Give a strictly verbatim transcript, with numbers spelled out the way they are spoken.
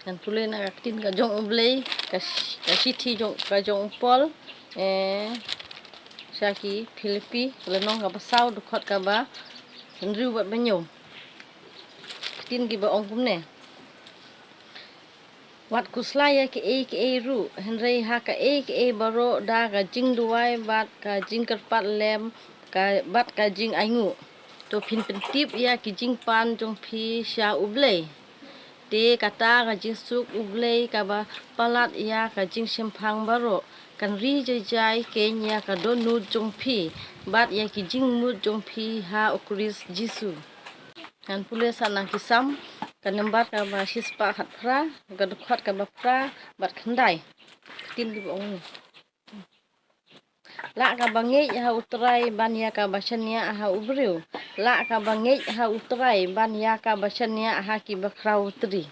Ngan pule na ka ktien ka jong U Blei, ka, ka shithi jong, ka jong u Paul, eh, sha ki Philippi, lynnong kaba saw, dkhot kaba hynriew bad ba hynñiew. Ktien kiba ong kumne. Wat khuslai ïa kiei kiei ruh, hynrei ha kaei kaei baroh da ka jingduwai bad ka jingkyrpad lem, ka, bad ka jingainguh, to phin pyntip ïa ki jingpan jong phi sha U Blei. Te kata ka jingsuk U Blei kaba palat ïa ka jingshemphang baroh, kan ri jai jai keiñ ïa ka dohnud jong phi bad ïa ki jingmut jong phi ha U Khrist Jisu. Ngan pule sa na ki Salm, ka nambar kaba shispah khatphra, ka dkhot kaba phra bad khyndai. Ktien kiba ong. Lah kaba ngeit ha U Trai ban ïa kaba shaniah ha u briew. Lah kaba ngeit ha U Trai ban ïa kaba shaniah ha kiba khraw tri.